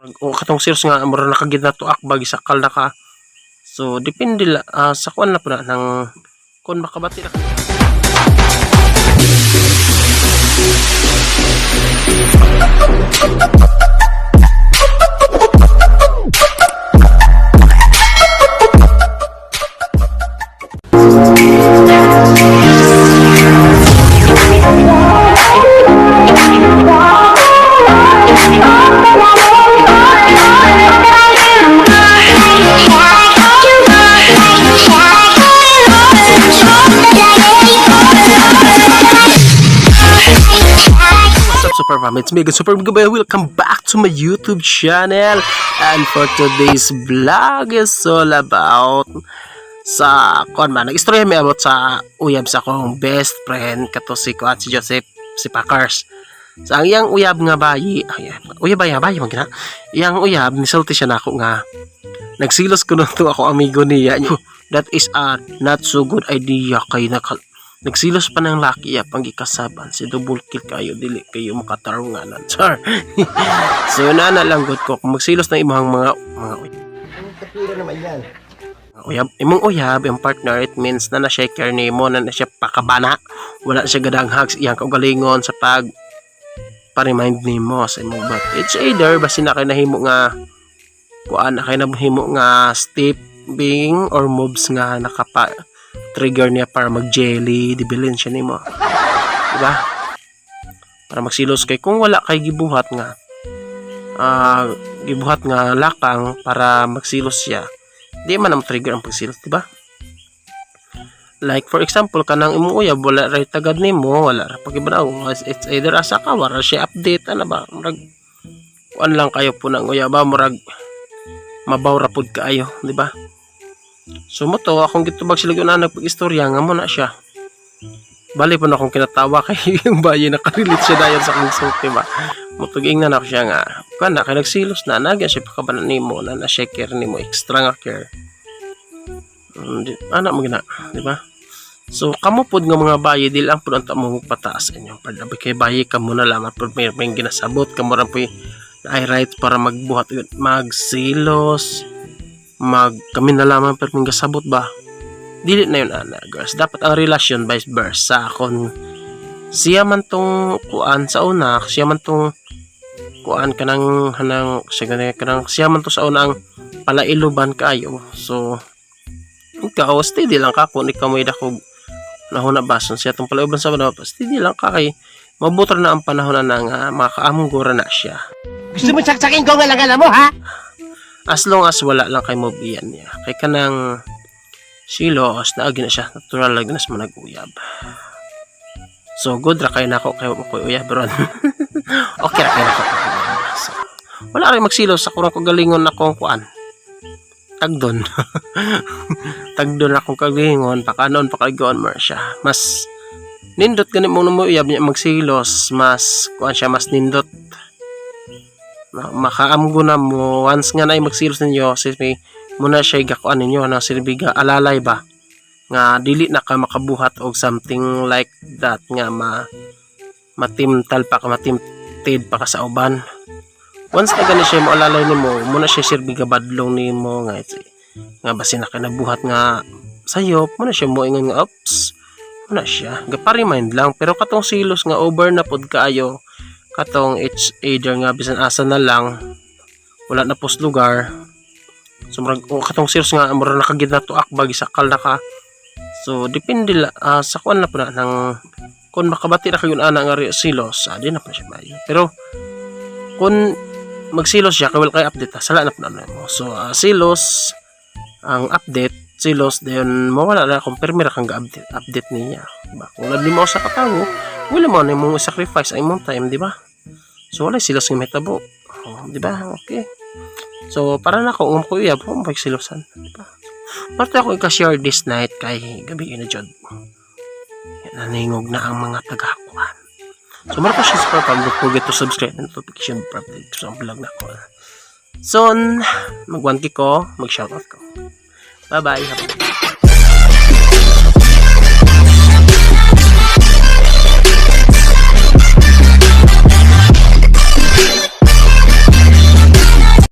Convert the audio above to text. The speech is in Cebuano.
O katong serious nga mura nakagid na tuak ba, gisakal na ka. So depende la, sa kuan na pud na nang kun makabati na ka. What's up, Super Fam? It's me again, Super Gabay. Welcome back to my YouTube channel. And for today's vlog is all about sa kuan man, nag-istorya mi about sa uyab sa akong best friend kato si kuan, si Joseph, si Packers. Sa ang iyang uyab nga bayi, ay, uyab ba, bayi man gina. Iyang uyab nisulti siya nako nga nagsilos ko to ako amigo niya. That is a not so good idea kay naka nagsilos pa ng laki ya pang gikasaban si double kill kayo, dili kayo makatarong nga nan, char. So yun na lang gud ko, kung magsilos na imong mga uyab, Katwira naman yan. Uyab, imong uyab, imong partner, it means na na siya care nimo, na na siya pakabana, wala siya gadanghags iyang kaugalingon sa pag pa-remind nimo sa imong but it's either basin na kay nahimo nga kuan, na kay nahimo nga step being or moves nga nakapa trigger niya para mag-jelly, dibilin siya nimo. Diba? Para magsilos kay kung wala kay gibuhat nga gibuhat nga lakang para magsilos siya, di man ang trigger ang pagsilos, di ba? Like for example, kanang imong uyab wala ra tagad nimo, wala ra pagibanaw, it's either asa ka wala siya update ana ba, murag kuan lang kayo po ng uyab ba, murag mabaw ra pud kaayo, di ba? So mo to akong gitubag sila gyud na nagpag-istorya nga mo na siya. Bali po na akong kinatawa kay yung bayi nakarelate siya dayon sa akong sulti ba. Mutuging na nako siya nga kuan na kay nagsilos na nagyan siya pakabana nimo na na siya care nimo, extra nga care. Ana mo gina, di ba? So kamo pod nga mga bayi, dili lang pud ang mo pataas inyong paglabi kay bayi kamo na lamang pud may ginasabot kamo ra puy ay right para magbuhat magsilos mag kami na lamang pero may gasabot ba, dili na yun ana, girls. Dapat ang relasyon vice versa. Kung siya man tong kuan sa una, siya man tong kuan kanang hanang siya gani kanang siya man to sa una ang palailuban kaayo, so ikaw steady lang ka. Kung ikaw may dakog nahuna bason siya tong palailuban sa una, steady lang ka kay mabutra na ang panahon na nga makaamgura na siya. Gusto mo saksakin ko nga lang alam mo, ha? As long as wala lang kay mobiyan niya kay kanang silos na na siya natural lang na sa managuyab. So good ra kay nako kay mo koy uyab ron, okay ra kay nako. So wala rin magsilos sa kurang kagalingon akong kuan, tagdon tagdon akong kagalingon, pakanon pakaigon mo siya. Mas nindot gani mo mo uyab niya magsilos, mas kuan siya, mas nindot na makaamgo na mo once nga na magsilos ninyo. Sis, may muna siya gakuan ninyo na silbi ga alalay ba nga dili na ka makabuhat og something like that nga ma matimtal pa ka, matimtid pa ka sa uban. Once na gani siya mo alalay nimo, muna siya silbi ga badlong nimo nga it's, nga basin na ka nabuhat nga sayop, muna siya mo ingon nga oops, muna siya ga-remind lang. Pero katong silos nga over na pod kaayo, katong it's either nga bisan asa na lang, wala na pos lugar. So murag o katong serious nga mura nakagid na tuak ba, gisakal na ka. So depende la, sa kuan na pud na nang kung makabati na kayo ana nga silos, di na po siya maayo. Pero kung magsilos siya kay wala kay update, sala na po na mo. So silos ang update, silos then mawala na kung permi ra kang ga-update update niya, diba? Kung love mo sa katawo, wala mo na imong sacrifice ang imong time, di ba? So wala silos nga mahitabo. Oh, di ba? Okay. So para na ako ko uyab, mo pagsilosan, di ba? Parte ako ika-share this night kay gabi na jud. Naningog na ang mga tagakuan. So mara pa siya, super fam. Don't forget to subscribe and notification para update sa vlog na ko. Soon, mag 1K ko, mag shoutout ko. Bye bye. Have a